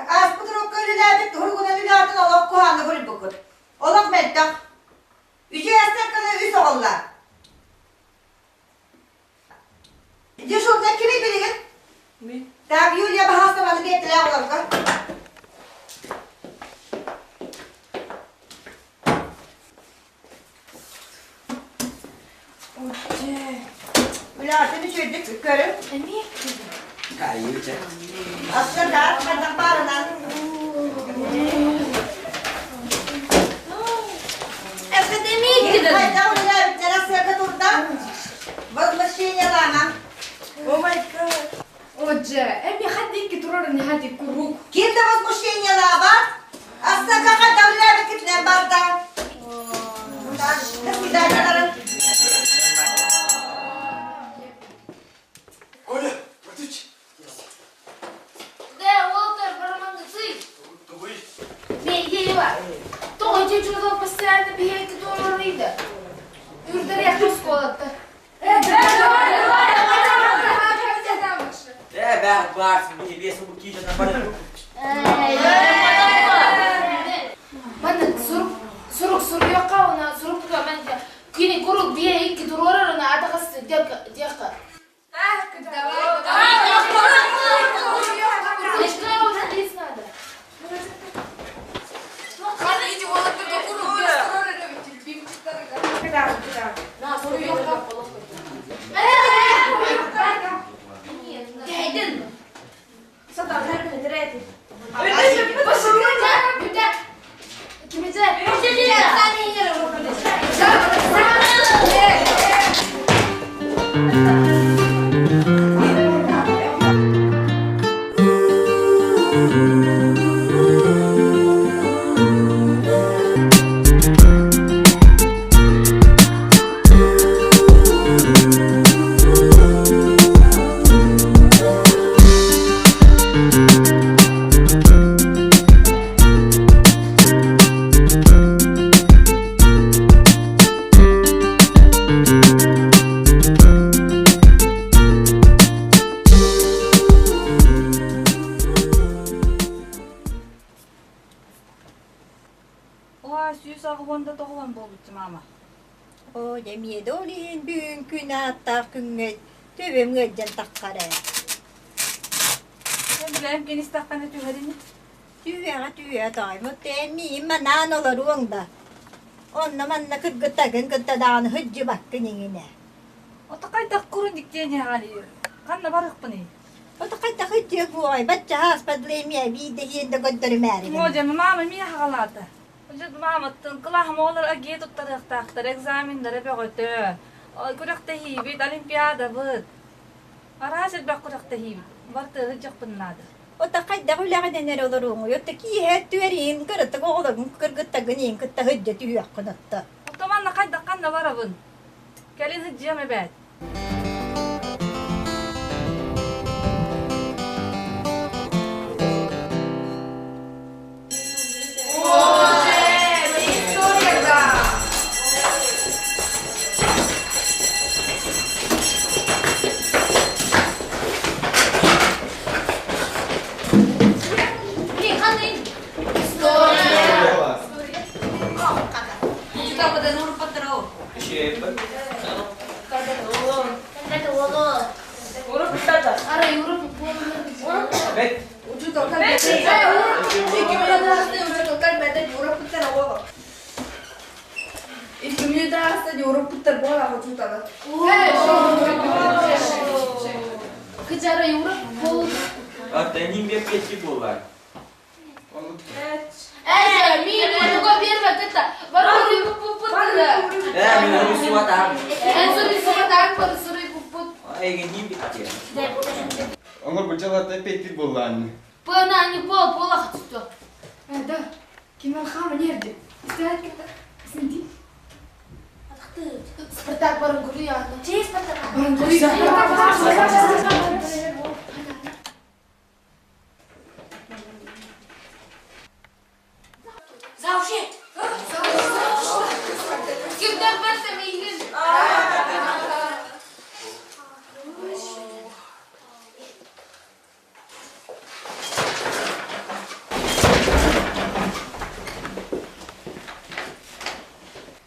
Ааспыт урукка үлэлээбит уругунан үлэҕитин олох куһаҕаны буруйбуккут. Олох мөлтөх. Үчүгэй астарканы үс оҕоллор. Дежурнай кимий билигин? Мин. Так, Юлия баһаастабаны биэртилээ оҕолорго. Үлэҕитин үчүгэйдик көрүҥ. Эмиэ Астардаах ханна баарынан. Хайдах үлэлээбиттэрэ сыарга турда. Возмущениелаама. О май гад. Отже, эми хаддикки турар нихати курук. Ким да возмущениелаабат. Астарга хайдах үлэлээбиккитинэн барда. До свидания. Коля, братич! Да, Уолтер, барамангыцый. Тугуй? Мейдеева. Тоҕо дьудо постоянно биһиэки туорарыйда. Үрдэрэх оскуолатта. Э, бээх баарсын, биһи биэс бу киитэ бары. Манна сурук сурук суруйуохха уна сурук мен кини курук бие икки туруорар уна атаҕас диэххэ. Уа, сүүс аҕыс да тоҕуон буолбуччу маама. Оо, дьэ, эмиэ ол иһин бүгүн күн ааттаах күҥҥэ төбөм ыалдьан таххар ээ. Эн билэм кинистэххинэ түһэрини. Түһүөҕэ түһүө тооймут эн миигин манаан олоруоҥ да. Онно манна кыргыттаргын кытта даҕаны сылдьыбаккын иҥинэ. Ото хайдах курун диктиэн иһэҕэлиир. Ханна барыахпыный? Ото хайдах ытыа буоҕай баччаһаас падлемия биирдэ иһиэн да көрдөрүмээригин. Модя, мама миэ хаҕалаата. Мааматтан кылааһым оҕолор агиэ туттарыахтаахтар, экзамендара бөҕөтө. Күрэхтэһиибит, олимпиадабыт. Араас элбэх күрэхтэһиибит. Бартыаһы дьахпын наада. Ото хайдах үлэҕинэн эрэ олоруоҥуй? Ото киэһэ түөриин кыратык оҕолоргун кыргыттаргын иин кытта сылдьа түһүөххүн отто. Ото манна хайдах ханна барабын? Кэлин сылдьыам эбээт. Кытара юрып бол. Аттанин беппетти буолар. Э, ми буга берме кыта. Бар пуппут. Э, мен суатам. Эн сури суатам бар сури пуппут. эйигин биттиэ. Оҥор бу дьалата эппиэттиир буоллаанны. Пына не пол, пола что. Да, кимер хама нерде. Синди. Спартак барын көрүй аны. Чей Спартак? Барын көрүй. Завжи. Кимден барса мейгин.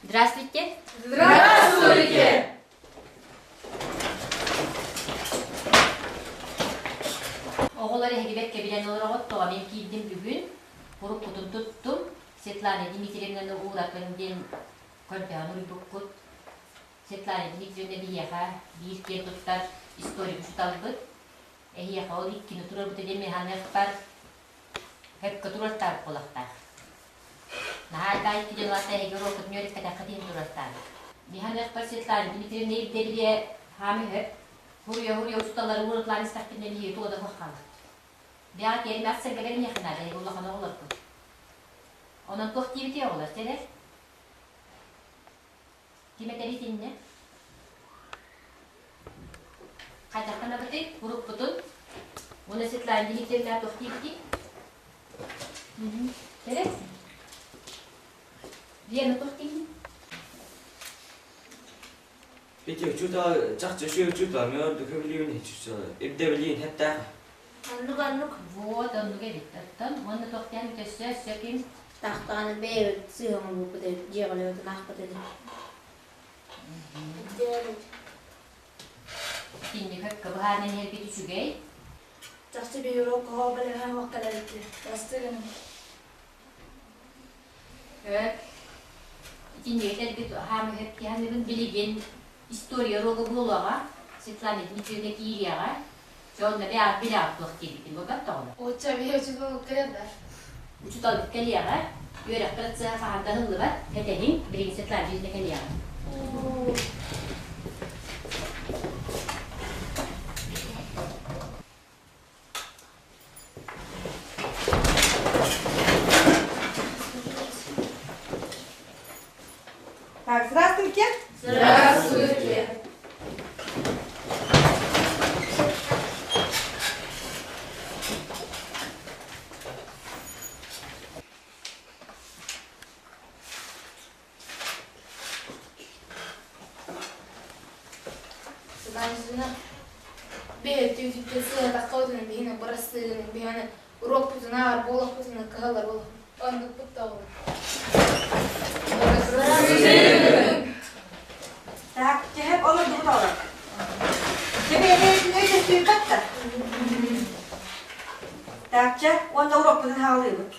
Здравствуйте. Здравствуйте! Оҕолор эһигибэт кэбилэн олороҕут тоҕо мин киирдим бүгүн. Уруккутун туттум. Светлана Дмитриевнаны ууратын диэн көрдөһөн уруйбуккут. Светлана Дмитриевна биһиэхэ биир киэн туттар историк учууталбыт. Эһиэхэ ол иккини турарбыта диэн механыахпар хөпкө туруортаабыт буолуохтаах. Наһаа баай дьонугар эһиги уруоккутун үөрэппэтэххит иһин туруортаабыт. Механыахпар Светлана Дмитриевна ирдэбилиэ хаамы хөп. Хуруйа-хуруйа усталары уруотлаан истэхпинэ биһиги туга да суох хаалар. Биэҕэ тиэримээх сэргэлэр миэхэ наада, эһиги улахан оҕолоргут. Онон туох диэбитий оҕолор, чэ Ким этэрий итиннэ? Хайдахтанабытый? Уруккутун? Уонна Светлана Дмитриевна туох диэбитий? Чэ Лена туох диигин? Ити учуутал чахчы үчүгэй учуутал, мен ордук сөбүлүүбүн ирдэбилиин хэттээх. Оннук оннук. Вот оннук эбит. Оттон уонна туох диэн өссө өссө ким? Тахтаҕына бэйэбит сыыһа оҥорбуппут эбит, дьиэҕэлэбитин аахпыт этим. Итинник өккө быһаарынан иһэрбит үчүгэй. Чахчы биһиги кохоо бэлэһэ уоккаларыты. Бастыгын. Өп. Итинник этэргит хаамыһыт киһаныбын билигин история уруога буолуоҕа. Светлана Дмитриевна киириэҕэ. Дьэ онно бэйэҕит билэҕит туох диэбитин буолбат тоҕо? Оччо биһи учуутал кэлэр да. Учууталбыт кэлиэҕэ. Үөрэх процеһа хаһан да ыһыллыбат. Кэтэһиҥ, билигин Светлана Дмитриевна кэлиэҕэ. Так, здравствуйте. Здравствуйте. Бэйэтэ бырастыыгын биһиэхэ уруокпутунаар буолахпытына кыһаллар буолах оннукпут да оҕолор. Так, чэһэп олордубут оҕолор. Чэбэйэбэйэтин өйдөстүүрбэт да. Так, чэ, уонна уруокпутун хаалыыбыт.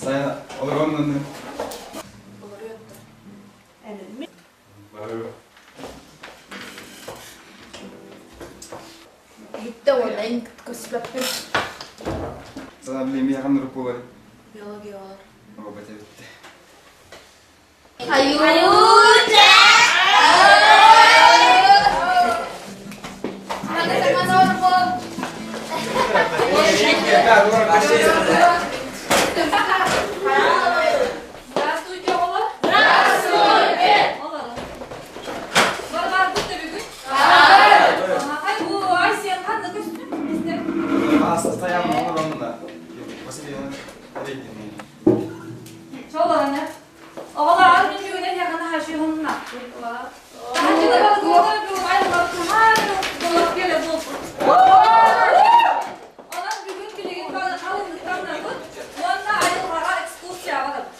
Сайын олороннун. Бүттэ уонна эн көспөппүн. Сана билим яхан рупулар. Биология олор. О, бете битте. Здравствуйте, оҕолор. Здравствуйте. Олорун. Бар-барбыт да бүгүн. Ай, бу Айсен ханна көстү? Астаян олоронна. Василий Рейтин. Чолорун, оҕолор, мин бүгүн эһиэхэ хашыһынна. Тахачыда балыгы бүгүн айылҕа туһаар келе буолбут. Онон бүгүн билигин бары халыҥныктаннабыт уонна айылҕаҕа экскурсияҕа барабыт.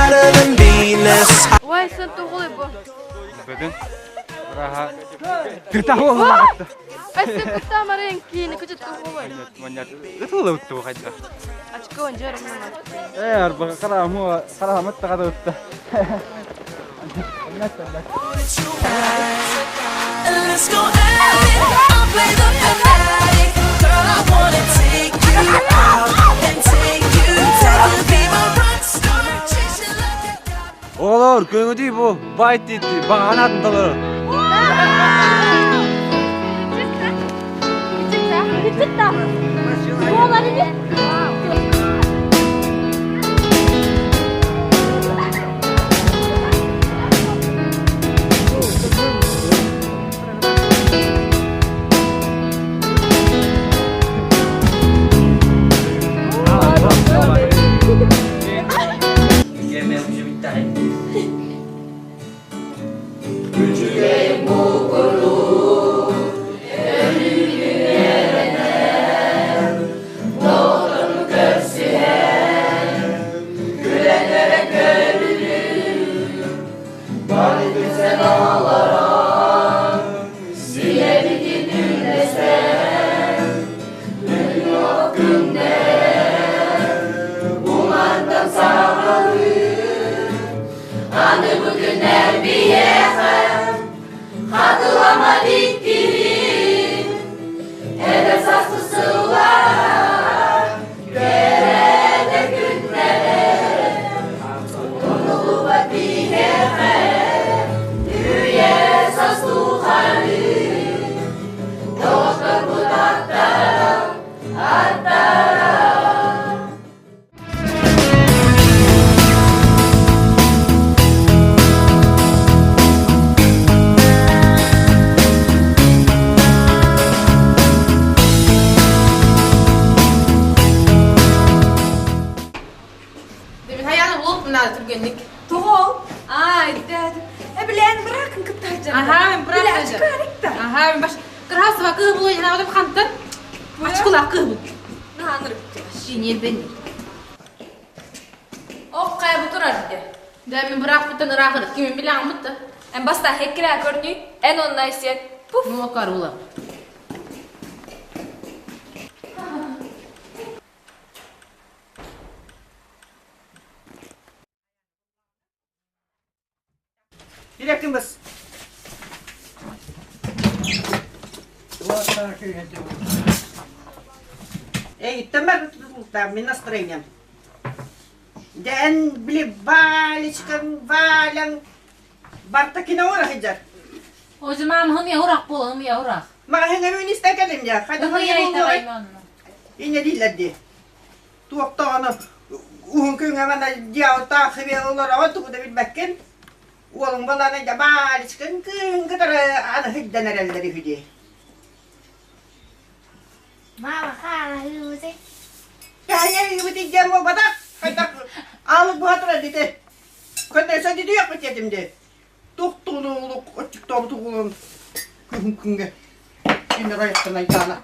Saturn and Venus. Ой, сын тугулай бу. Бөдөн. Раха. Тыта буолла. Өссө кытта марын киини күчүт тугулай. Маннят. Ытылы утту хайда. Очко онжор Э, арба караму карамат тагада утта. Let's go at it. I'll play the fanatic. Girl, I wanna take you out and take you down. Be my rock star, chase you like a dog. Оҕолор, көҥүдүй бу, баай тиитти, баҕанаатын толору. Hayal bulup bunlar türgenlik. Тугул. Ай, дәд. Э, билен быракын кытта Аха, мен бырак Аха, мен баш кырасыва кыы булу жана одам хантан. Ачкыла кыы бул. Наныр. Шинел бен. Ок кая бу турар диде. Да мен бырак бутан ырахыр. Кимин билен мытты. Эн баста хеккиле көрнүй, эн оннай сен. Пуф. Ну карула. Direktin bas. Эй, тамар там мен настроением. Дэн бли валечкан валян бартакина ора хиджар. О мам хым яурак бол, хым яурак. Ма хәңгә мин истәкәлем я. Хайда Хым яйтагайман. Ине диләде. Туактаганы уһун күнгә мана диаута хибе олар ава тугы да билбәккен. Уолың баланы да балечкан күн кытар аны хиддән әрәлләре хүди. Мама, хара, хыбыты. Кәһәйә бит дигән бу бадак. Хайда алып бу диде. Көндә сән диде як бит димде. Туктуну улук отчук тугулун күн күнгә. Инде райттан айтана.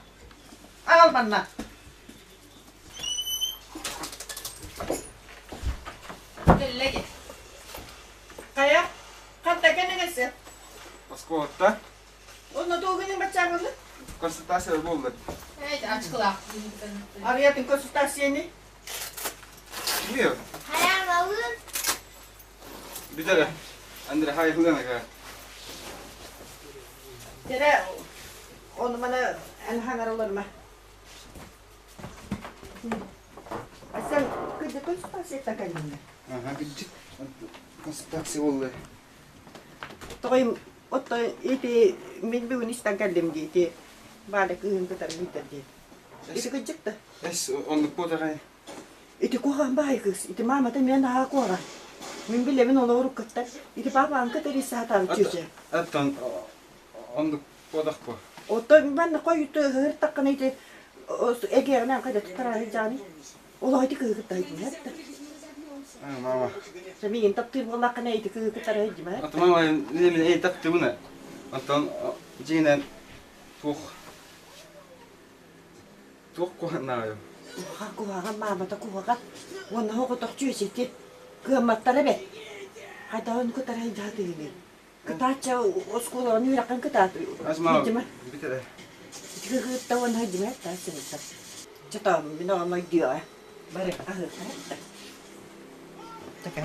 Ал банна. Теллеге. Кая? Кантта кенегесе? Осколотта Онно тугунун бачаңылы. консультация болды. Эй, ачкыла. Арыятын консультацияны. Билиyor. Hayal alın. Битере. Андре хай хылана Тере оны мана эн хаңар олар ма. Асан күдө консультация таканны. Ага, гидит. Консультация болды. Тоғайым, отто ити мен бүгін истан кәлдем дейті. Балі күйін кытар битер дейт. Ити күджікті. Эс онлук ботагай. Ити куған бай кыз. Ити мамата мен аға куған. Мен билемин оны урук кыттар. Ити папа анкы тери сатан чүче. Аттан онлук бодак бу. Отто мен кой үтө хыр таккан ити эгеринен кайда туттара жаны. Олай ити кыы кыттай димет. А, мама. Миин таптыр боллакына ити кыы кыттар димет. Ата мама мен эй тапты буна. Антон жинен тух. Тух куаннаа. Уха куһаҕан маамата куһаҕан уонна оҕотох чүөсэти. Кыамматтара бэт. Хайдаҕын кытары дьаһатыыный? Кытаачча оскуоланы үөрэххин кытаат. Азма бүтэрэ. Кыгытта уонна дьимэ таас сыныта. Чатаам мин оҕом өйдүөҕэ. Бары аһыахтара. Така.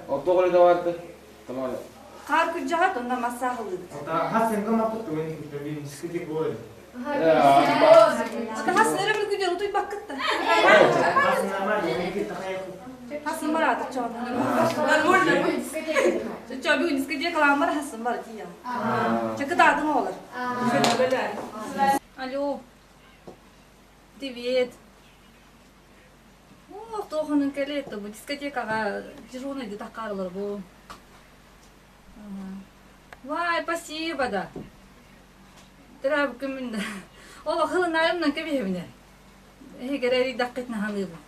Ортоҕоле да барды. Тамара. Хаар күрдьэҕэ тонна массааһылыыбыт. Хас өрө мүкүдү утуйбаккытта. Хасым бар аты чон. Чо бүгүн дискотекалаан бар хасым бар тия. Чакытаатын олар. Алло. Привет. Ох, тоохонун кэлиэт бу дискотекаҕа дежурный таххаарылар бу. Вай, спасибо да. Төрөөбүккүн да. Ол хылынаайымнан кэбиһэбинэ. Эһигэр эрийдэххитинэ ханыыбын.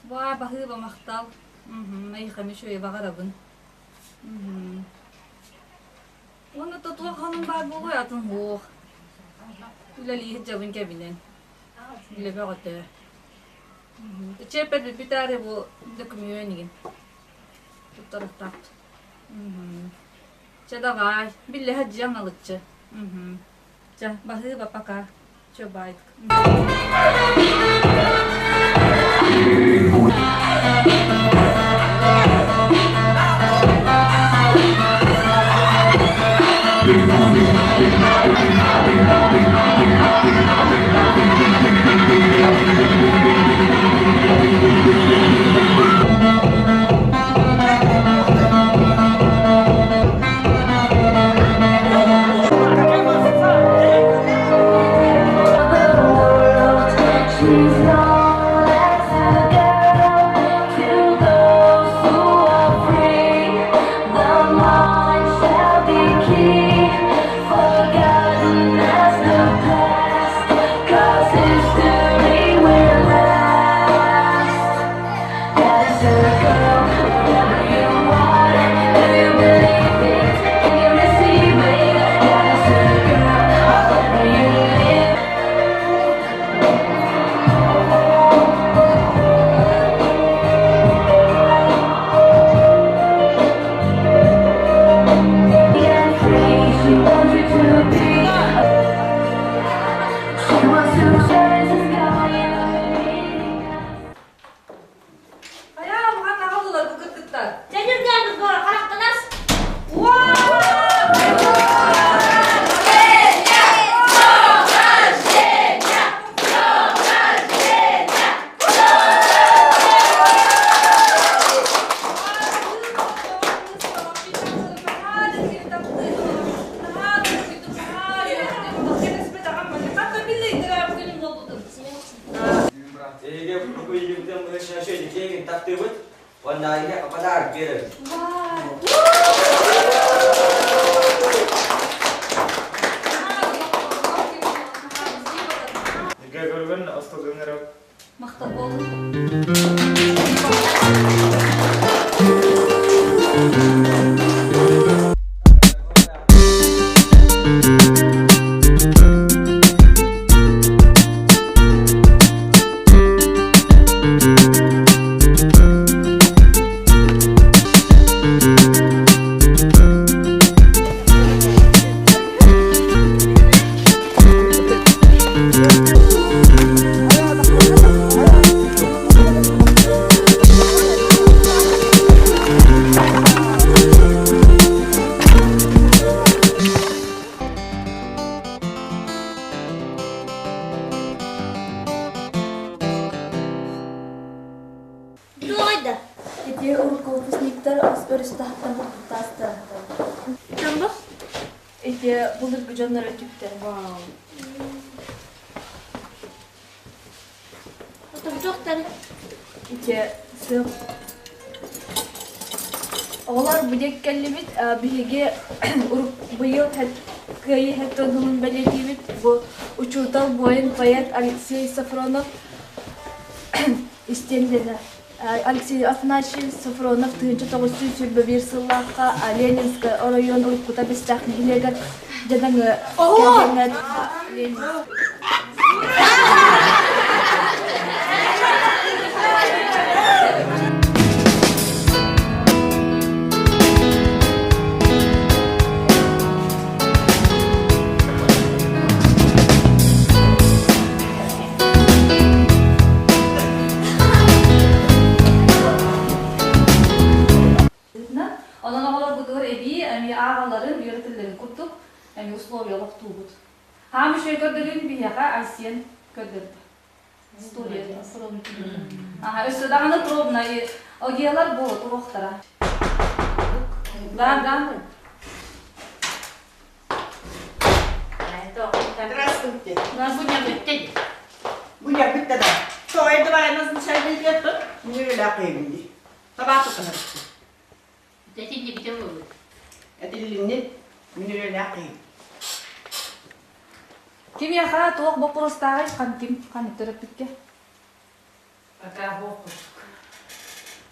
Ваа, баһыыба махтал. Эйиэхэ үчүгэй баҕарабын. Уонна тотуох ханын баар буолуой атын суох. Үлэлии сылдьабын кэбинэн. Үлэ бөҕөтө. Чиэппэр бүтээри бу дөкүмүөн игин. Туттарыктаах. Чэ давай, биллэ сылдьыаҥ налыччы. Чэ, баһыыба пока. Чэ, бай. Хайа, бухан аҕаллылар бу кыргыттар. Чэниргээн гора харахтанас. Эһиги бу илимтэн быһа таптыыбыт, уонна подарок биэрэбит. Көргөн остолгоңор Махтал болун. Туойда. Ити урукку выпускниктар өрүстаһыттан курдуктаастар. Тамбах. Ити былыргы дьоннор өтүктэр. Вау. Отурдуктар. Ити сып. Оҕолор бу диэки кэллибит. Биһиги быйыл Кыайыы хэттон бэлиэтиибит. Бу учуутал, буойун, поэт Алексей Софронов истиэндэнэ. Алексей Афанасьевич Софронов 1921 сыллаахха Ленинскэй оройуон уруккута Бэстээх нэһилиэгэр дьадаҥы кэргэҥҥэ Онон оҕолорбутугар эбии эмиэ ааҕалларын, үөрэтэллэрин курдук эмиэ условия олохтуубут. Хаам үчүгэй көрдөрүүнү биһиэхэ Айсен көрдөрдө. История Аха, өссө даҕаны пробнай огиялар буола туруохтара. Да, да. Здравствуйте. Буня бүтте да. Тоҕо давай назначай тут. Не ляпаем. Табаку кыһарытты. Этиллибитэ буолуо. Этилинни. Мүнүрэлээх Кимиэхэ туох боппуруостааҕый хан ким ханнык төрөппүккэ? Пока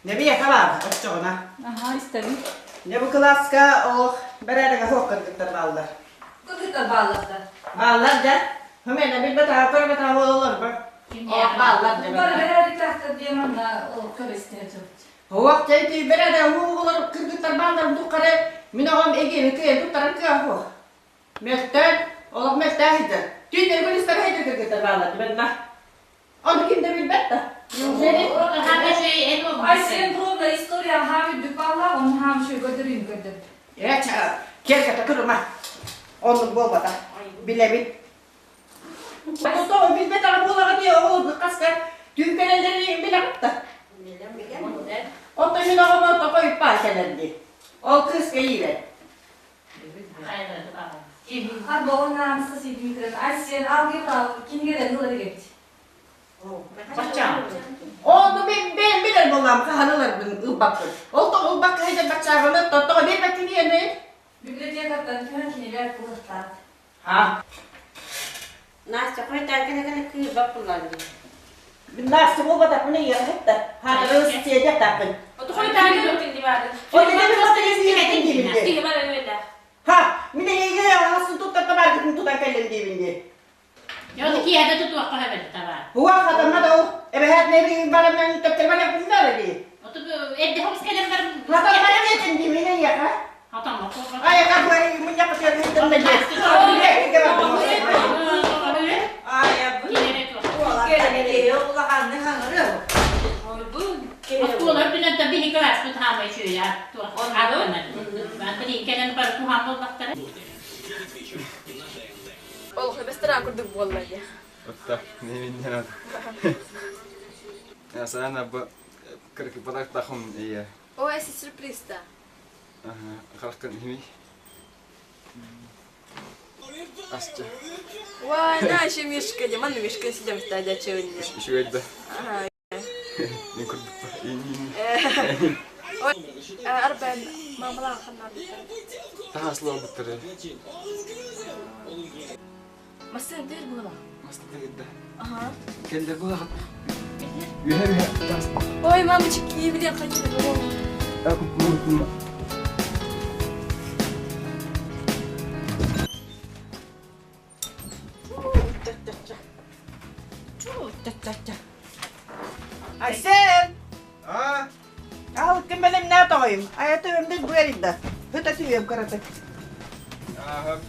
Небиэхэ баар оччоҕуна. Аха, истэбин. Не бу кылааска олох бэрээдэгэ суох кыргыттар бааллар. Кыргыттар бааллар да. Бааллар да. Хымена билбэтэх, көрбөтөх буолаллар ба. Олох бааллар да. Бары бэрээдэктээхтэр диэн манна көрө-истэ сылдьыбыт. Уох дьэ тиийбэр эрэ уолар кыргыттар бааллар духхары мин оҕом эгиэни кыайан туттаран кыах суох. Мөлтөөн, олох мөлтөөх сылдьар. Түүн өргүлүстэр сылдьар кыргыттар бааллар дибэнна. Ону ким да билбэт да. Неужели? Айсен пробна история хаам үрдүк бааллаах, ону хаам үчүгэй көрдөрүүнү көрдөрдө. Ээ, киэргэтэ кырыма. Оннук буолбата. Билэбин. Тоҕо билбэтэҕэ буолаҕа дии оҕолорбут хаска түүн кэлэллэрин билэҕит да. Оттон мин оҕом ортоко үппаа кэлэр дии. Ол кыыс кэйиирэ. Арбоҕун Анастасия Дмитриевна, Айсен алгебра кинигелерин ылар эбит. Ону мен бэйэм билэр буоллаам хаһан ыларбын ылбаппын. Ол тоҕо ылбакка сылдьар баччааҕыны тоттоҕо биэрбэккин диэмэй. Библиотекаттан түһэн кинилэр ылыахтаах. А? Настя, хойутаан кэлэ-кэлэ кыырбат буллаан дии. Настя буолбатахпын ыйыахыт да. Хаатыры сиэдиэхтаахпын. Оту хойутаан кэлбитин дии Ол дедем диибин дии. Ха, мин эйиги аһасын туттар табааргытын тутан кэллим диибин дии. Дьон киэһэ тутуохха эбэт табаар. Хуа хатамма да ол эбэһээт нэбин барамнан төптөр баран да дии. Оту эрдэ хомус кэлэн баран. Хатамма диэтин дии мин эйиэхэ. Хатамма Айака бу мунньах көтүөрүн да дии. Оскуола үрдүнэн да биһи кылааспыт хаамай үчүгэй кэлэн бар куһаан буоллахтара. Олох ресторан курдук буолла дии. Отта, не Асана бу кыркыпалар тахым ие. О, эси сюрприз-та. Ага, харахтан хими. Асча. Ой, на еще Мишка, Диман Мишка сидим стадия чуни. Үчүгэй да. Ага. Мен курдук Ой, арбан мамалаан ханнар. Тахаслар буттары. Масын дыр була. Масын дыр да. Ага. Келдер була. Үһэ үһэ тас. Ой, мамочки, блин, хочу. Айсен! А? Ал ким бэлэмнээ тоҕойум? Айата өмдүн буярыйда. Ыта түйөм караты. Ага.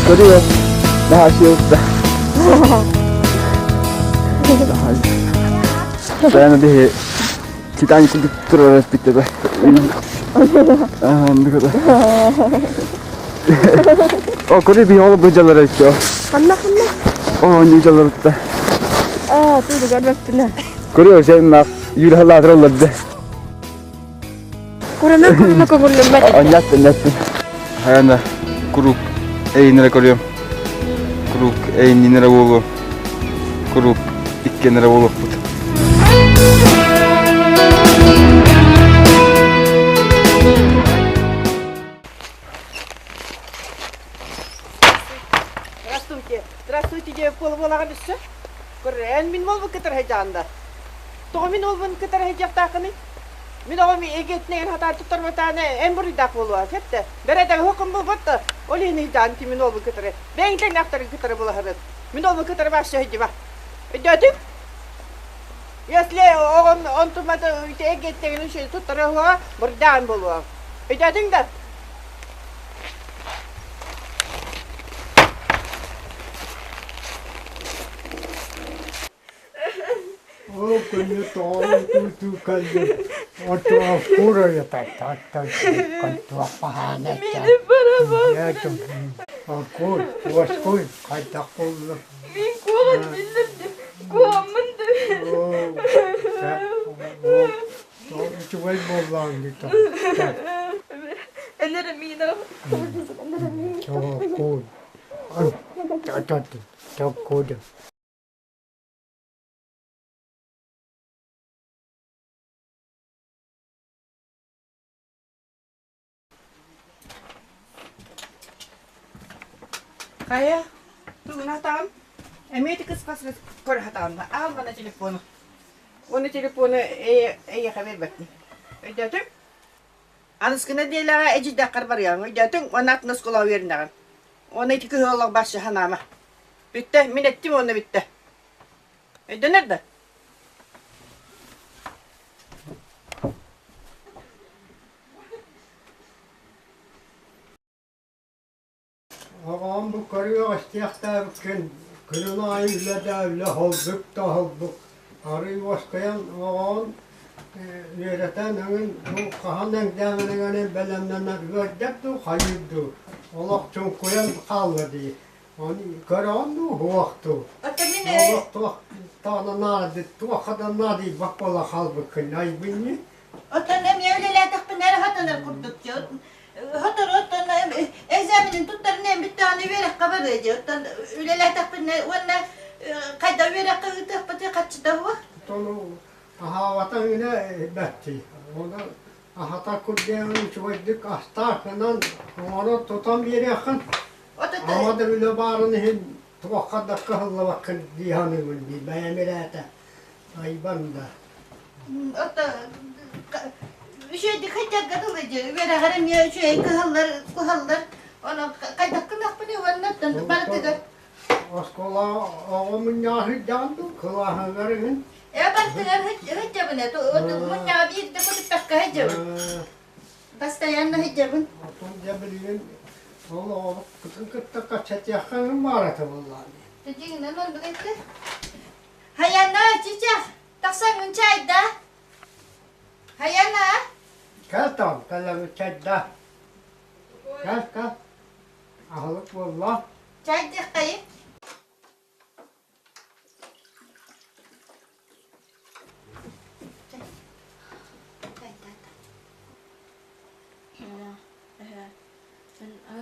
Көрүө, наһаа сиэттэ. Бэйэм биһи Титаник курдук турар эппиттэ бэ. О, көрү биһи ол быдьалар өттө. Ханна ханна? О, не жалар өттө. Аа, туйду көрбөппүнэ. Көрү сен мак юрхалаатыр олорду. Курана курана көҥүллэммэт. Анньаттын, анньаттын. Хайана курук эйинere көрүөм. Курук эйиннинere буолуом. Курук иккенere буолуохпут. Здравствуйте. Здравствуйте, диэбит буола-буолаҕын өссө. Көрөн мин уолбун кытары сылдьаҕын да. Тоҕо мин уолбун кытары сылдьыахтааххыный? Мин оҕом эгиэтинэн хатаан туттарбатаана эн буруйдаах буолуо сөптө. Бэрэдэгэ хокун булбат да, ол иһин ыйдаан мин уолбун кытары. Бэйэҥ тэҥнээхтэрин кытары булаһырын. Мин уолбун кытары вообще сылдьыма. Өйдөөтүҥ? Если оҕом онтумата эгиэттэгин үчүгэй туттара уһуоҕа, буруйдаан буолуо. Өйдөөтүҥ да? Ол күнү тоҕо кэллим Оркуй, хайдах буолла? Мин куоҕан биллэрдим, куоҕаммын да. Үчүгэй буоллаҕыҥ дии Энэрэ миинэ. Чоокуй. Чоккуй. Хайа, тугун атаҕын? Эмиэ кыс-хас көрө сатаҕын да, аал мана телефону. Уонна телефону эйиэхэ биэрбэппин. Өйдөөтүҥ? Аныскы нэдиэлэҕэ эдьиийдээххэр барыаҕыҥ, өйдөөтүҥ? Уонна атын оскуолаҕа үөрэнэҕин. Уонна ити кыһыл олох барса санаама. Бүттэ, мин эттим уонна бүттэ. Өйдөнөр да? Оҕом бу көрүөх истиэхтээбиккин күнүн аайы үлэ да үлэ холбук да холбук арыый уоскуйан оҕоҕун үөрэтэн өҥүн бу хаһан эҥдээҥинэҥинэн бэлэмнэнэр үөрдэр дуу хайыыр дуу олох чуҥкуйан хаалла дии Оны көрөҕүн дуу суох дуу олох туох таана наады туохха да наадыйбат буола хаалбыккын айбынньы Оттон эмиэ үлэлээтэхпинэ эрэ сатанар курдук дии. Сотору оттон экзаменин туттаран эм бүттэҕинэ үөрэххэ барыа дии. Оттон үлэлээтэхпинэ уонна хайда үөрэххэ ыытыахпытый харчыта суох. Оттон аһаабатаҥ гына бэртий. Оны аһатар курдук үчүгэйдик астаах гынан оҥоро тутан биэриэххин. Ама да үлэ баарын иһин туохха да кыһаллыбаккын дии саныыбын дии бэйэм ирээтэ айбан да. Оттон үчүгэйдик хайдарга дылы дии үөрэҕэр эмиэ үчүгэй кыһаллар куһаллар онон хайдах гыныахпыный уонна оттон барытыгар Оскуола оҕо мунньаҕа сылдьаҕын дуу кылааһыгар иһин Ээ барытыгар сылдьабын ээ мунньаҕа биирдэ көтүппэккэ сылдьабын постоянно сылдьабын Оттон дьэ билигин ол оҕобут кытта кэпсэтиэххэ баарата буоллаҕа дии. Дьиҥинэн оннук этэ. Хайана, чичах, тахсаҥҥын чайда. Хайана. Кэл там, кэлэҥ чайда. Кэл, кэл. Аһылык буолла. Чайдыаххайын.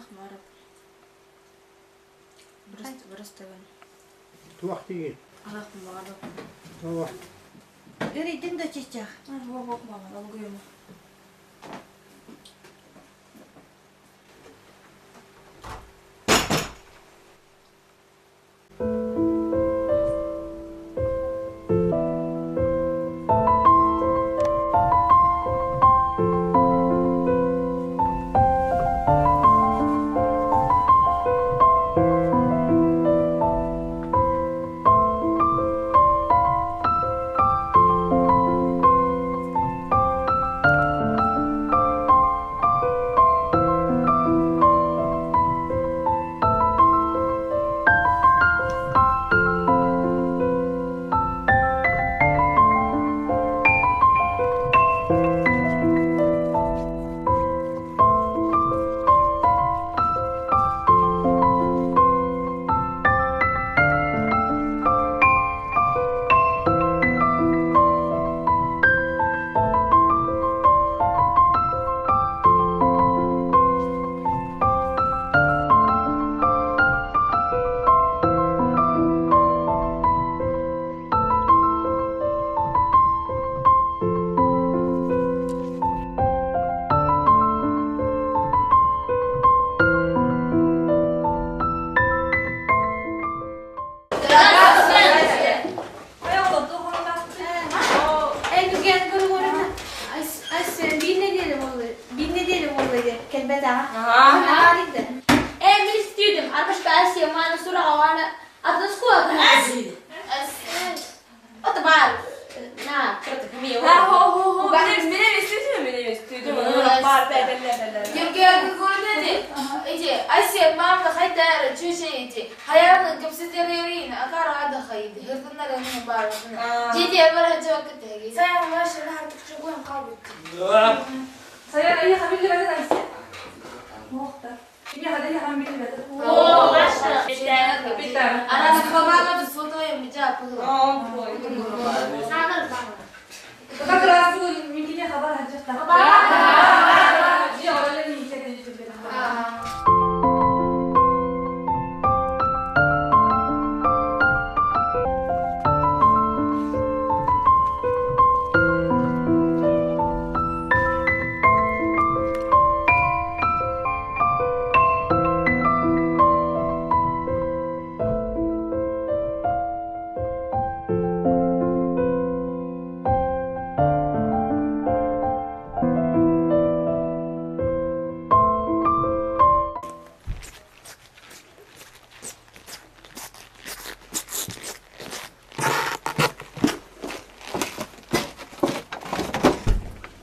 Ахмаров. Бырастыгын. Туох диигин? Аһах мааров. Тоҕо? Өрүйдүн да чычах. Хоп мама, долгуйума.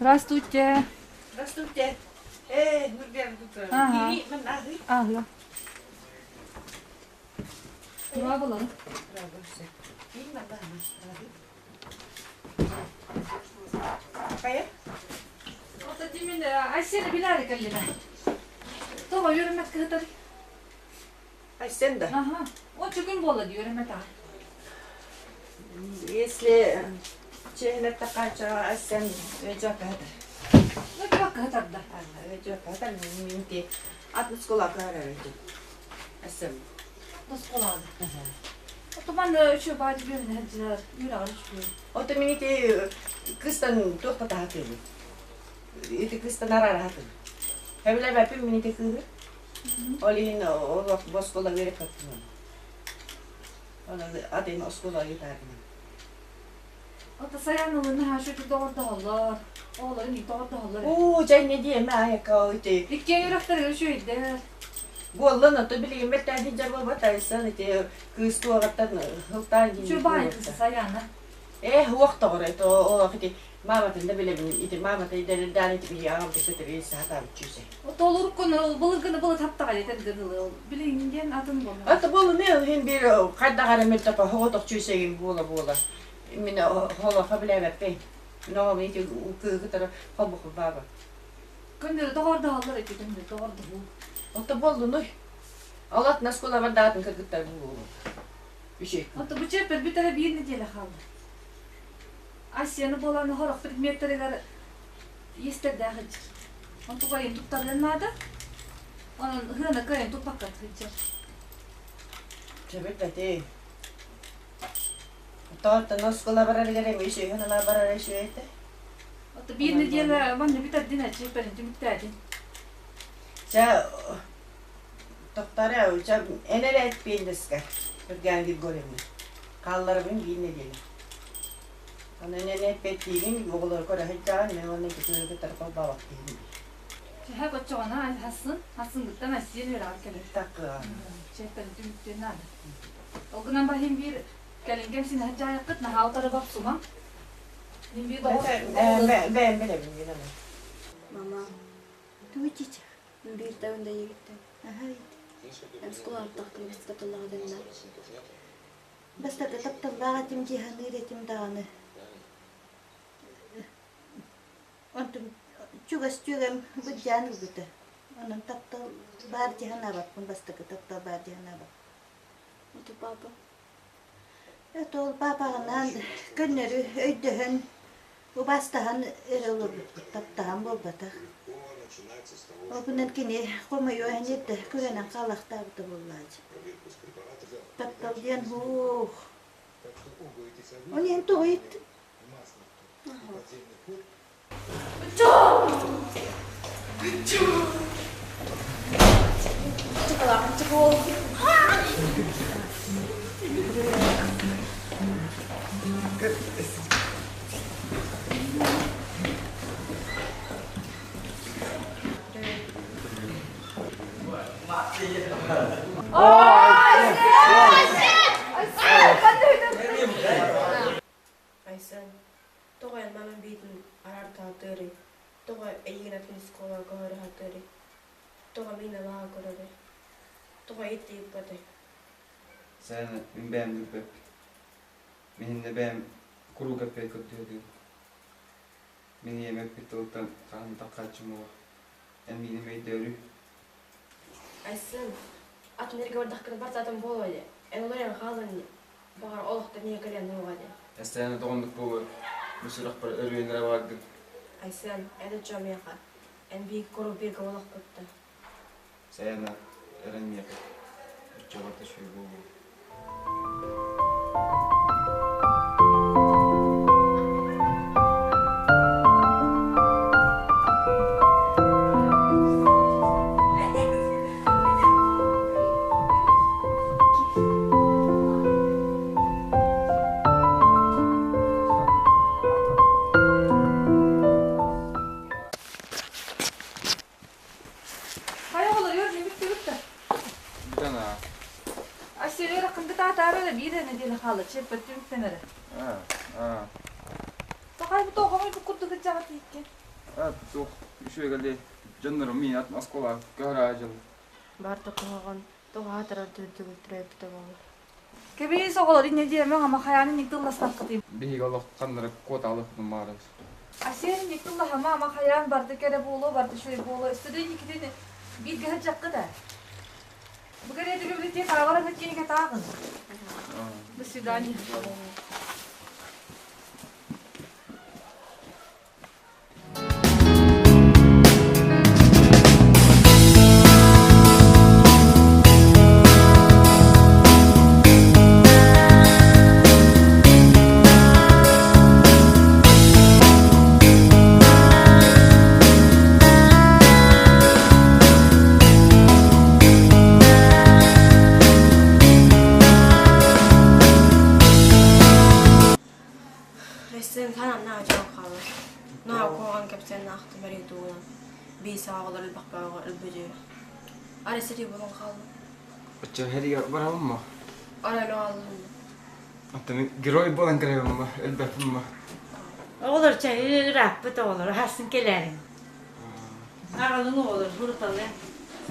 Здравствуйте. Здравствуйте. Э, Нурбек Ага. Ага. Тура булан. Kaya? Ото тимин Айсен билари каллина. Тоҕо үөрэммэт кыһытар. Айсен да. Ага. Оччо күн буолла дии үөрэммэт аҕа. Если чехнет такача Айсен өйдө кыһытар. Өйдө кыһытар да. Өйдө кыһытар минти атын школа кыһарар өйдө. Айсен. Осколаҕа. Отуман үчү баадьы бүөрүнэ сылдьар, үөрэҕэр үчүгэй. Ото минити кыстан туох патаһатыыбын. Ити кыстан арараһатым. Хэбилэбэппин минити кыыһы. Ол иһин олох оскуола үөрэппэппин. Онон атын оскуола ыытаарбын. Ото сайан ылына шөтү доҕордоһоллор. Оҕолорун ии доҕордоһоллор. Уу, дьэ инньэ диэмэ айака ити. Иккиэн үрэхтэригэр үчүгэйдэр. Буоллун, ото билигин бэртээхи дьэ буолбат айсан ити кыыс туоҕаттан һылтаан дии. Чурбаай кыыс Саяна. Ээ, уох тоҕор это олох ити мааматын да билэбин ити маамата идэрэрдээн ити биһи аҕам кытыры саатаабыт чүүсэ. Толуруккун былыргыны былы таптаҕай этэргэ дылы билигин диэн атын буолла. Ата буолуну иһин биир хайдах эрэ мөлтөпө хоҕотох чүүсэгин буола-буола. Мин холоха билээбэппин. Мин ити кыыһы кытары холбоху баба. Күндү доҕордоһоллор ити күндү доҕордоһуу. Ото буоллунуй. Алат наскула бардаатын кыргыттар буолу. Үчүй. Ото бу чеппер бүтэрэ биир неделя хаалла. Асияны буолан хорох предметтеригэр иэстэрдээх иччир. Онтугайын туттарыан наада. Онон ыһыана кыайан туппакка сылдьар. Сөбүлбэти. Тоҕоттон оскуола барарыгар эмиэ сүөһүн ала барара үчүгэй этэ. Ото биир нэдиэлэ манна бүтэрдин аччы пэрин түмүктээтин. Чэ, тохтор чэ, эн эрэ эппиэндэскэ, Үргээн Григорьевна. Хаалларабын биир нэдиэлэ. Аны эн эппиэттиигин, оҕолору көрө сылдьаҕын, мин уонна ити кыыһы кытары холбообот киһим. Чэһэ оччоҕуна хасын, хассынгыттан Айсиэн үөрэҕэр кэлэр. Такыа. Чэттэн түмүктүөн наада. Ол гынан баран биир кэлин кэмсинэһэр дьаайаххыт наһаа утары бапсума. Мин биир доҕор Бэйэм билэбин мин аны. Мама. Тугу чичах? Биир тагын да егиттен. Аха Эн скулааттахтын бастатыллаҕа дэннэ. Бастакы тапталлаах этим дьиһаныыр этим даҕаны. Онтум чугас дьүөгэм былдьаан ылбыта. Онон таптал баар дии санаабаппын, бастакы таптал баар дии санаабаппын. Это папа? Это ол папаҕынаан көннөрү өйдөһөн, убаастаһан эрэ олорбуппут, таптаһан буолбатах. Ол гынан кини хомойуо иһин эрдэ күрэнэн хаалахтаабыта буоллаачы. Таптал диэн һуух. Ол иһин тоҕо иһиттим? Айсен, тоҕо эн мамам биитин араартаатыарый? Тоҕо эйигин атын оскуолаҕа көһөрө сатыырый? Тоҕо мин абаҕа көрөрүй? Тоҕо ит ыыппатай? Саяна, мин бэйэм билбэппин. Миһиннэ бэйэм куруук эппиэт көрдүһэтим. Мин ийэм эппит тылыттан хаһан таххааччым уох. Эн миигин өйдөөрүй? Айсен, атын эргэ бардаххына барсаатым буолуо дии. Эн олорон хаалан Баҕар олохтон ийэ кэлэн уоҕа диэн. Эстээн тоҕоннук буолуо, бу сүрэхпэр өрүөн эрэ бааргын. Айсен, эн оччо миэхэ, эн биһиги куруук бииргэ олохпут да. Сайана, эрэн миэхэ, оччоҕо да үчүгэй буолуо. Хайа олоруор ньүмүк түбүк да. Бүтэн аа. Астерер акынды таатаары эрэ биир нэдиэлэ хаалла чиэппэр түмүктэн эрэ. Аа, аа. Тоҕай бу тоҕомой бу курдук ыччаҕа тииккен. Аа, туох үчүгэй кэлли. Дьоннорум миин атын оскуола көһөрөө дьыл. Барда куһаҕан тоҕо аатырар төрдүгүл төрөөбүтэ буолар. Кэбиис оҕолор инньэ диэмэҥ ама хайааны ник тылласпаккытый? Биһиги олох ханнары куотаалыхпын баарабыз. Асен ник тыллаһама ама хайаан барды кэрэ буолуо барды үчүгэй буолуо өссө да инникитин бииргэ сылдьаххыт ээ. Бу кэриэтэ библиотека таабар аны тааҕын. До свидания. Ресен санаан дьон хаалар. Наа куһаҕан кэпсээн аахтым эрий тугунан. Бии саҕалар элбэхпээҕэ өлбөдьүйэр. Арай сэрии буолан хаалла. Оччо хэригэ барабын мо? Арай өлө хааллым. Оттон герой буолан кэлэбин мо, өлбөппүн мо? Оҕолор чайы ырааппыт оҕолор аһасын кэлээрин. Аҕалыҥ оҕолор суруталыаҥ.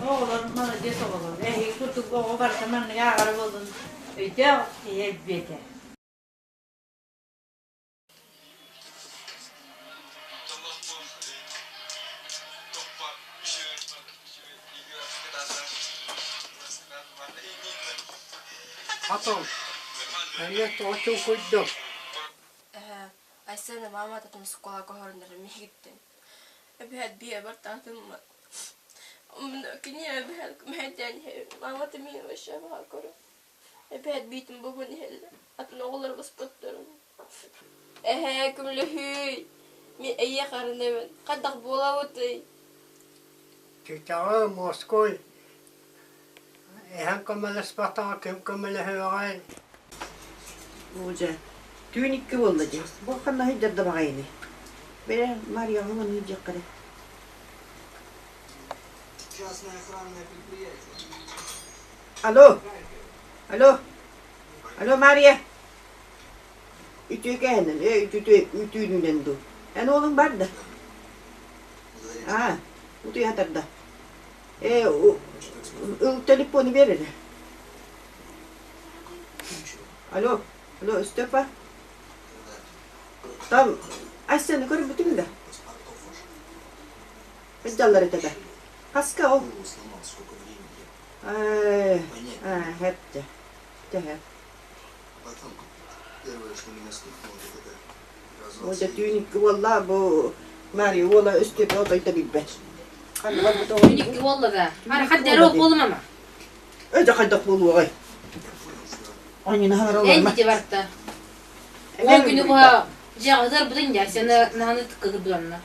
Оҕолор молодец оҕолор. Эһиги курдук оҕо барыта маннык ааҕара буоллун өйдөөх киһи элбиэтэ. Потом, эмиэ тоҕо чуҥкуйдуҥ? Эһээ, Айсена маама татым оскуолаҕа көһөрөннөрө миигиттэн. Эбэһээт биэбэр таатыммат. Кини эбэһээт мэһэйдээн иһэр. Маамата миигин вообще абаҕа көрөр. Эбэһээт биитин бобон иһэллэр. Атын оҕолор буспуттарын. Эһээ, көмөлөһүүй. Мин эйиэхэ эрэнэбин. Хайдах буолабытый? Титаҕы Москуй эһэҥ көмөлөспөтөҕө ким көмөлөһүөҕэй? Оо дьэ, түүн икки буолла дии. Бу ханна сылдьар да баҕайыный? Бэрэ, Марияҕа маныы диэххэ эрэ. Алло, алло, алло, Мария. Үтүөкээнин, ээ, үтүтү үтүүнүнэн дуу. Эн уолуҥ бар да? Аа, утуйа сытар да. Ээ, ыл телефону биэр эрэ. Алло, алло, Степа? Там Айсены көрбүтүҥ да? Сылдьаллар этэ да. Хаска ол? Ээ, ээ, хэп дьэ. Дьэ хэп. Оо, дьэ түүн икки буолла, бу Мария уола Өстүөпэ отой да билбэт. Ханна барбыт оҕо? Түүн икки буолла да. Ара хаддары буолум ама. Ээ, дьэ хайдах буолуоҕай? Онньуна хаҥара Эн олорма. дити барта. Ол күнү быһа дьиэҕитигэр бутун дьэ, сена наһаны тыккыгырбыт онно.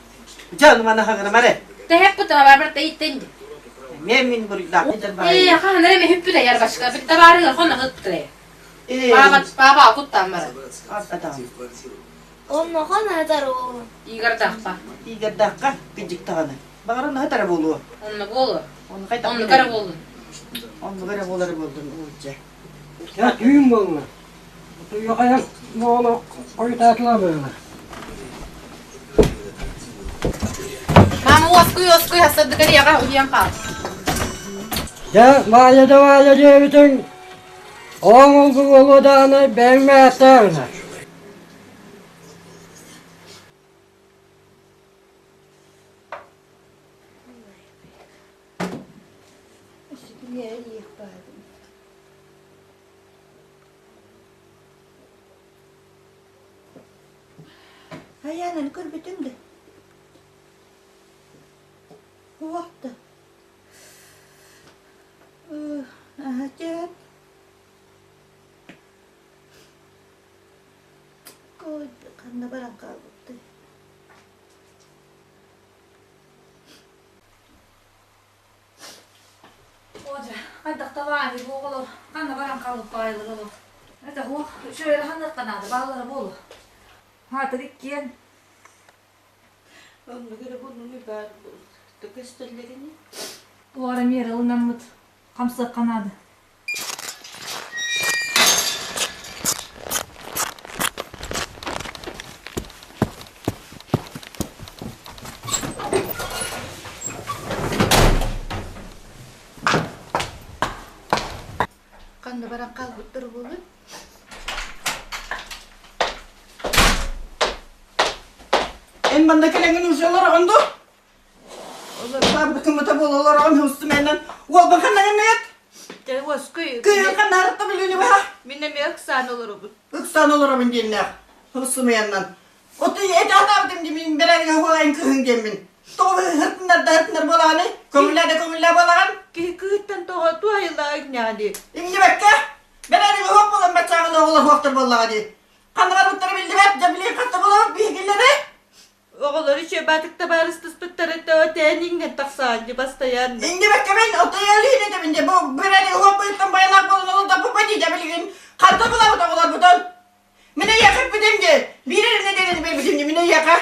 Дьэ, ону маны хаҥырама эрэ. Тэһэппит ама барта иттен ди. Эмиэ мин буруйдаах Ээ, хаһан эрэ мэһүппүт айар бачка. Бит табаарыгар хон аһыппыт ээ. Пааба, пааба куттаан баран. Оннохон аһатар уолун. Игордаахха. Игордаахха кыдьык даҕаны. Баҕар онно аһатара буолуо. Онно буолуо. Онно хайдах Оннук эрэ буоллун. Оннук эрэ буолара буоллун уулдьа. Дьэ түүн буолла. Утуйахайан буола хойутаатылар быһыылаах. Мама уоскуй уоскуй хасырдыгар иэҕэ утуйан хаал. Дьэ, Маайа да Маайа диэбитиҥ Оҕоҥ ол-бу буолуо даҕаны бэйэҥ мэһэттээҕинэ. Айаанын көрбүтүм да Уох да Аһа Ханна баран хаалбыттый? Оодьэ, хайдах табаайы бу оҕолор ханна баран хаалбыт баайылар олох. Это хуох, үчүгэй ханныахха наада, бааллара буолуо. Хаатыр иккиэн. Оннук эрэ булуну баар көстөллөрүнүй? Туора миэрэ ылынаммыт хамсыахха наада. Ханна баран хаалбыттар буолуй? Эн манна кэлэҥин уже олороҕун дуу? Олорбаабытым буола олороҕун устуменнан уолбун ханна гынныгыт? Дьэ, уоскуй. Кыыһын ханна арытта билүүнү баха? Мин эмиэ ыксаан олоробун. Ыксаан олоробун диэннээх. Устумуяннан. Оттон эти атаабытым дии мин бэрээригэ хуолайын кыһын диэммин. Тоҕо һыртынар да һыртынар буолаҕыный? Көҥүллээ да көҥүллээ буолаҕын? Киһи кыыттан тоҕо туһайыллаа игнэҕэ дии. Иҥнибэккэ бэрээригэ хуох буолан баччааҕын оҕолор хуохтар буоллаҕа дии. Ханна барбыттара биллибэт, дьэ билигин хатта буолабыт биһигилэри. Оҕолору үчүгэй табаарыстыспыттара тээн иҥнэн тахсаан дии бастайан. Иҥнибэккэ мин отойалыын этэбин дии бу бэрээригэ хуох буйуттан байалаах буолан олор да бу дии дьэ билигин ханта булабыт оҕолорбутун? Мин эйиэхэ эппитим дии, биир эрэ нэдиэлэни биэрбитим дии мин эйиэхэ.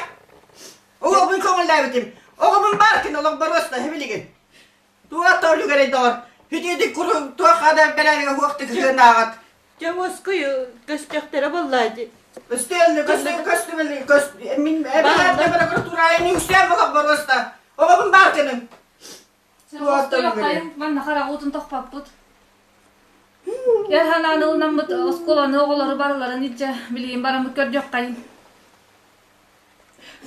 Оҕобун көҥүллээбитим. Оҕобун баар кин олох боруоста билигин. Туох да үлүгэрэй доҕор. Үтүөтүк куру туох хада бэлээригэ хуохтук сыһыаннааҕыт. Дьэ уоскуй көстөхтөрө буоллаа дии. Өстөөллө көстө көстүмэл көс мин эбээт прокуратураайын үксээн олох боруоста. Оҕобун баар кынын. Манна харах уутун тохпоппут. Эр ханаан ылынаммыт оскуоланы оҕолору барыларын илдьэ билигин бараммыт көрдүөххэйин.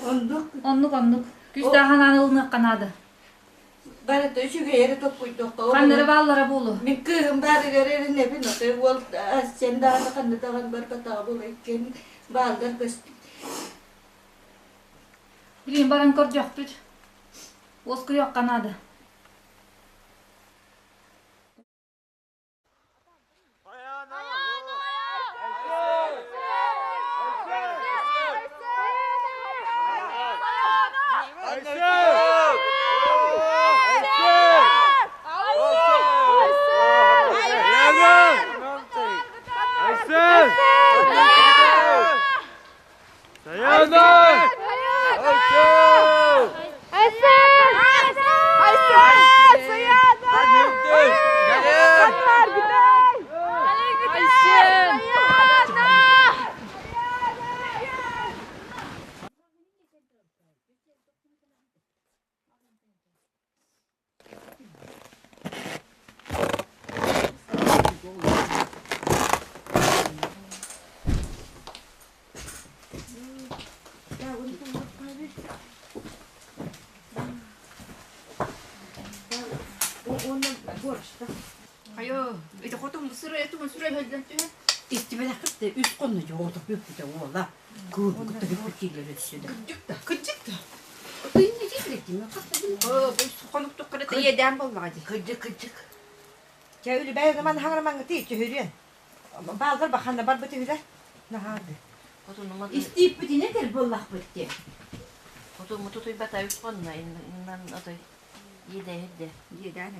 Оннук. Оннук оннук. Күүстээх ханаан ылыныахха наада. Барыта үчүгэй эрэ топпуйдуохха. Ханнары бааллара буолуо. Мин кыыһым баарыгар эрэнэбин, отой уол сен даҕаны ханна даҕаны барбатаҕа буола иккиэн бааллар көстүү. Билигин баран көрдөхпүт. Уоскуйуохха наада. Борщта. Айо, ити хотун сыры этугун сүрэ өлдөн түһэн. Истибэтэххит да үс хонно дьоҕото бүппүтэ уола. Кыылбы кытта бүппүт дииллэр өссө да. Кырдьык да. Кырдьык да. Хонуктуккара иэдээн буоллаҕа дии. Кырдьык, кырдьык. Чэ, үлүбээй ыман хаҥрамаҥҥытый түһүрүөн. Баалдар баханна барбыт үһүлэр. Наһаарды. Истииппитинэ этэр буоллахпыт дии. Хоту муту туйбата үс хонно иннан отой иэдэһирде. Иэдээн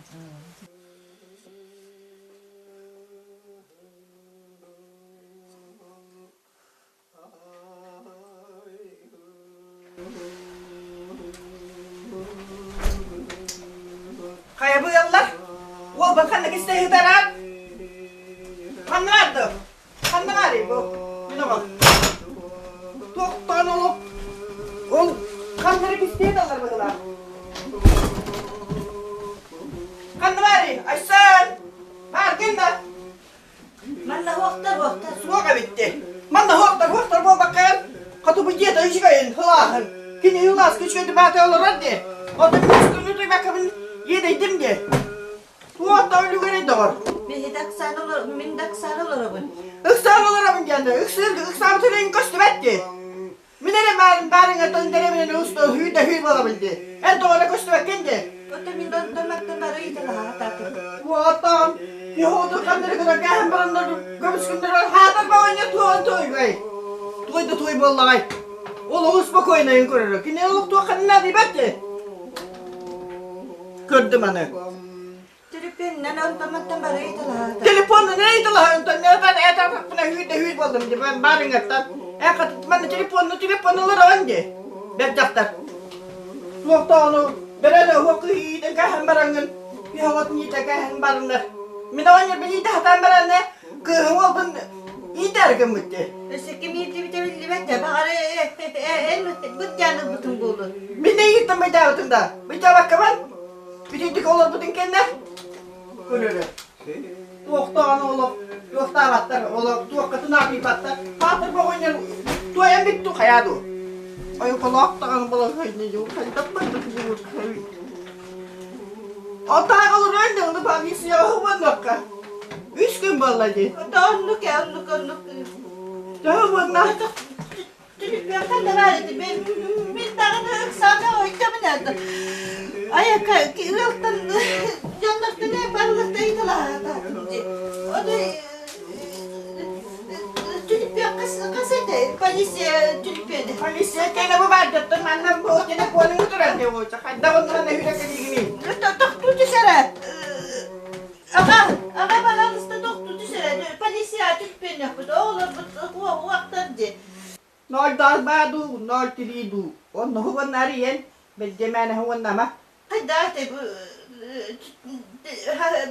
Хайа быаллар? Уолбун ханна кистэй ыытараат? Ханна барды? Ханна баарый бу? Мин оҕом. Туохтан олох ол ханнары кистиэ даллар быһылаах. Ханна баарый? Айсан! Бааргын да? Манна уохтар уохтар. Суох эбитти. Манна уохтар уохтар буолбаккайан хоту дьиэтэ үчүгэйин ылааһын. Кини ылаас күчүгэйди баата олорор дии. Онтон күнү туйбаккабын иэдэйдим дии. Туохта үлүгэрэй доҕор. Мин да ыксаан олор мин да ыксаан олоробун. Ыксаан олоробун диэн ыксыыр ыксаабыт үлэҥ көстүбэт дии. Мин эрэ баарым баарыҥа төндөреминэн усту хүү да хүү буолабын дии. Эн тоҕо эрэ көстүбэккин дии. Оттон мин донтон бары ыйыталаһаатаатым. Уотан, пехота ханнары гына кээһэн бараннар көмүскүннэр хаатар баҕанньа туон туойгай. Туой да туой буоллаҕай. Ол олус спокойнайын көрөрө. Кини олох туохханна дибэт дии. Көрдүм аны. Телефонунан онтон бары ыйыталаһаата. Телефонунан ыйыталаһа онтон мен этаппына хүү да хүү болдум ди мен барыҥаттан. Э хатытман телефонну телефон олорон ди. Бэр дьахтар. Туохтоону бэрэн оһох кыһыйыытын кэһэн бараҥҥын пехот ниитэ кэһэн барыннар. Мин оҕонньор билиитэ хатаан баранна кыыһым уолбун иитэр гыммыт ди. Өссө ким иирдибитэ биллибэт да баҕар эн быттаан ылбытыҥ буолуо. Мин ииттим быйдаабытым да. Быйдаабаккабын Бүтүнтүк олорбутун кэннэ көрөрө. Туохтаан олох туохтаабаттар, олох туоххатын аатыйбаттар. Хаатыр боҕонньор туойан бүттү хайаа дуу. Ойуколоох даҕаны балаһыанньа дьыл хайдах барбыт буолур Отаах олорон дылы полицияҕа уоннуохха. Үс күн буолла дии. Оннук ээ, оннук, оннук. Төһө уонна Түлүпүөххэ да баар этэ. Мин даҕаны ыксаана ойдомун это. Айака ыалтан дьоннортон барыларта ыйыталаһаатаатым дии. Ону түлүпүөххэ хас этэ? Полиция түлүпүөнэ. Полиция кэлэ бу баар дьоттон манна бу телефонуҥ турар дии буолча. Хайдах оннунан өһүрэ кэлиигиний? Тохтуу түс эрэ. Аҕа, аҕа баһаалыста тохтуу түс эрэ. Полиция түлүпүөннэхпит. Оҕолорбут уохтар дии. Ноль баа дуу, ноль три дуу. Онно уонна арыйан, бэлдьэмээнэ уонна ама. Хайдаах бу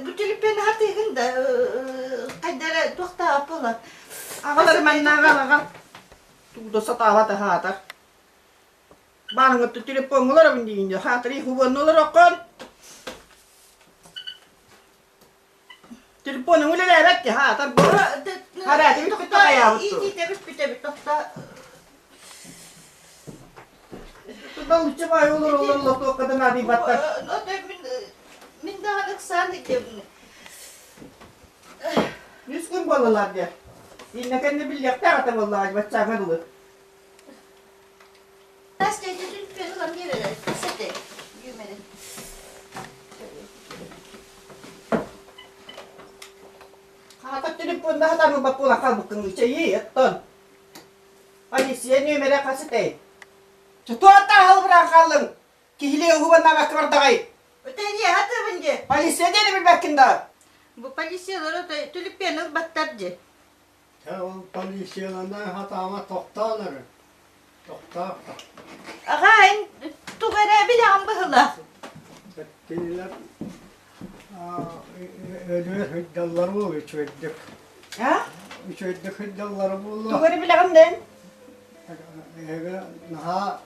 бу телефон хатыыгын да хайдара туохтаах буолар. Аҕалар маннааҕа аҕа тугу сатаабат аһаатар. Баарыҥыттан телефоҥҥа диин хаатырый хубуоннулар оккон. Телефонуҥ үлэлээбэт ди хаатар бу. Харааты бүппүт хайаабыт. Иитиитэ бүппүтэ тохто. Туталыччы баай олор олор лотуокка да наадыйбаттар. Мин даҕаны ыксаан иккибин. Үс күн буоллалар диэ. Иннэ кэннэ биллиэхтээх этэ буоллаҕа баччааҥҥа дылы. Настя, ити түлпүөн ылан биэрэрэ. Кэсэти. Үмэрин. Хаата телефонна хатамы баппула халбыккын чэйи оттон. Полиция нүөмэрэ хас этэй? Туота халбыраан хааллыҥ. Киһилии уһубаннаабакка бардаҕай. Өтөйдиэ хатыбын дии. Полиция диэни билбэккин да. Бу полициялар түлүппүөн ылбаттар дии. Чэ, ол полициялана хатаама тохтоон эрэ. Тохтоох. Аҕа, эн тугу эрэ билэҕин быһыылаах. Кинилэр өлүөр сылдьаллар буолуо үчүгэйдик. А? Үчүгэйдик сылдьаллара буолуо. Тугу эрэ билэҕин да эн? Эһиги наһаа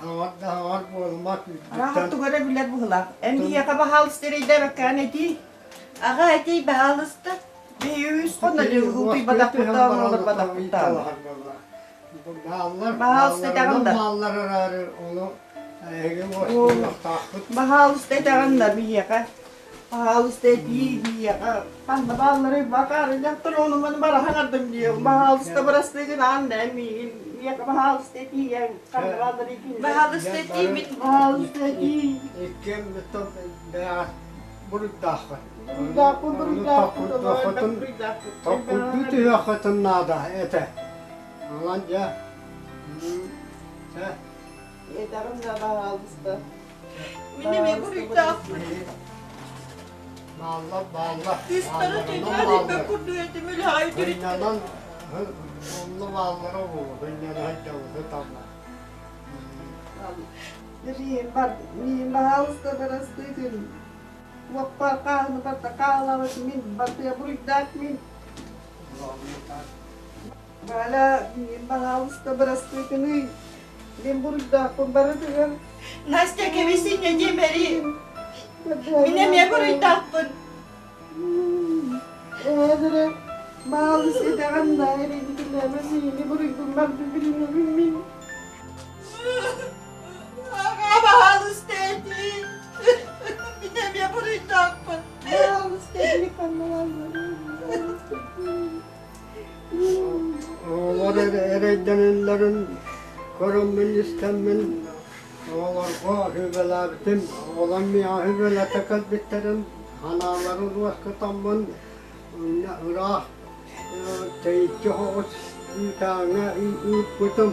хаҥар да хаҥар буолумат. Араха тугу эрэ билэр быһыылаах. Эн биһиэхэ баһаалыста эрэйдээбэккэҕин этии. Аҕа этий баһаалыста. Үс хонно утуйбатахпыттан олорботохпуттан. Бааллар, Баһаалыста этэҕин да. Бааллар араары ону эһиги уоскуйуохтааххыт. Баһаалыста этэҕин да биһиэхэ. Пожалуйста, этии диэҕэ. Ханна баалларый бакаар дьахтар ону маны бара хаҥардым диэ. Пожалуйста, бырастыгын аан да миигин миэхэ пожалуйста этиийэн ханна баалларый кинилэр. Пожалуйста, этии мин. Пожалуйста, этии. Иккиэн бэйэҕэ буруйдааххын. Буруйдаахпын, буруйдаахпын, буруйдаахпын. Толкуйдуу түһүөххүтүн наада этэ. Онон дьэ, чэ. Этэҕин да, пожалуйста. Мин эмиэ буруйдаахпын. Баалла, баалла. Кыыстары түннэр илбэт курдук этим үлэҕэ үтүрүттүм. Хынньанан, онно бааллара буолуо, хынньана сылдьабыты талла. Миин бар, миин баһаалыста бырастыы Уоппар хааһыны барда хаалабыт мин, бартыа буруйдаах мин. Валя, миин баһаалыста бырастыытыный. Мин буруйдаахпын барытыгар. Настя, кэбисиннэ диэмэри. Мин эмиэ буруйдаахпын. Эдэрэ, баалыс итэҕэн да эрэйдикилээмэ миини буруйбун барды билинэбин мин. Аҕа баһаалыста этии. Мин эмиэ буруйдаахпын. Баалыста этии Оҕолор эрэйдэнэллэрин көрөммүн, истэммин оҕолорго сүбэлээбитим. Оҕолор миэхэ сүбэлэтэ кэлбиттэрин санааларын уоскутаммын ыраах тэйиччи соҕус үүтээҥҥэ ыыппытым.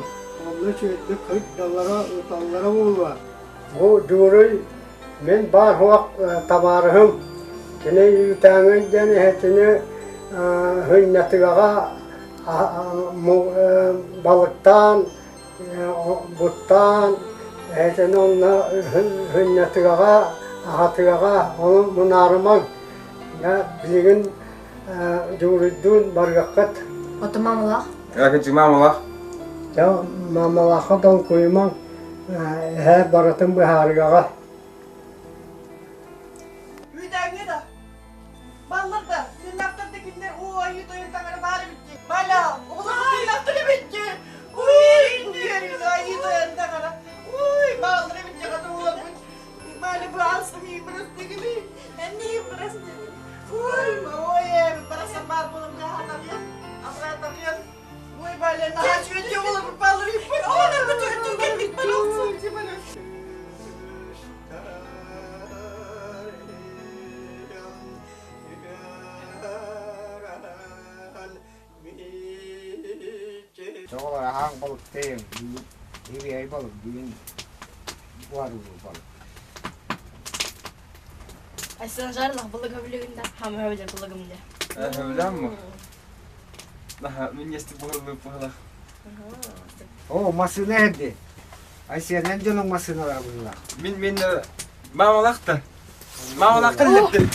Онно үчүгэйдик сылдьаллара, ыталлара буолуо. Бу Дьууруй Мин баар-суох табаарыһым кини үүтээҥҥэ диэн эһэтини Һынньатыгаҕа балыктаан, буттаан, эһэтини онно Һынньатыгаҕа, аһатыгаҕа ону мунаарымаҥ. Билигин Дьууруйдуун барыаххыт. Ото мамалаах? Акычы мамалаах. Дьэ, мамалаахха долгуйумаҥ, эһэ барытын быһаарыаҕа. Үүтээҥҥэ да, баллар да, тыыннаахтар да кинилэр уу айыы тойон таҥара баар эбит дии. Баля, оҕолор тыыннаахтар эбит дии. Уй, айыы тойон таҥара. Уй, бааллар эбит дии, хата уолбут. Валя, баалсым бырастыгыны. Энниин бырастыгын. Ой, ой, барасан баар буолан хаатарыан, абыраатарыан. Ой, Валя, наһаа үчүгэй оҕолор бааллар эбиппит. Оҕолор бу түргэнник баралсın. Оҕолор аһаан балыктыым, сибиэһэй балык бүгүн буһарыллыбыт балык. Айсан жарлах былыга билигин да, хамыһа билер былыгым де. Хөбүлээн му? Наха, мин ести буһарыллыбыт быһылах. О, массыына эрди. Айсиэнэн дьонуҥ массыыналара быһыылаах. Мин мин мамалахта. Мамалахта лепти.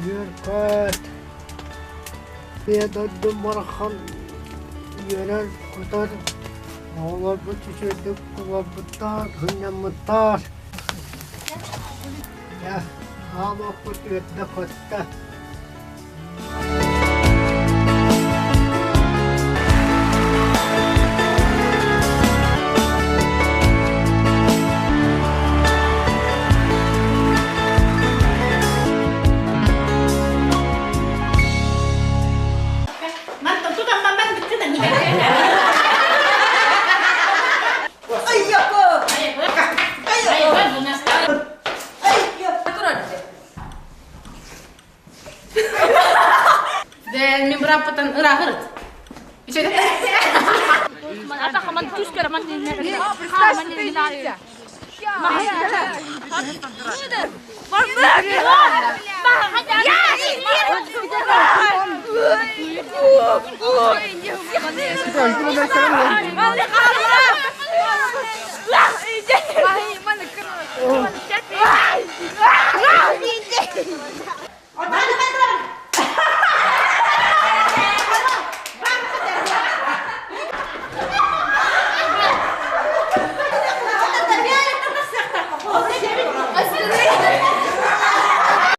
Үөр-көт, Ийэ дойдум барахсан үөрэр-көтөр, оҕолорбут үчүгэйдик олорбуттар, сынньаммыттар. Дьэ, аал уоппут үөрдэ-көттө. Мантан тутан маман бүттүн. Баран ырааҕырыт.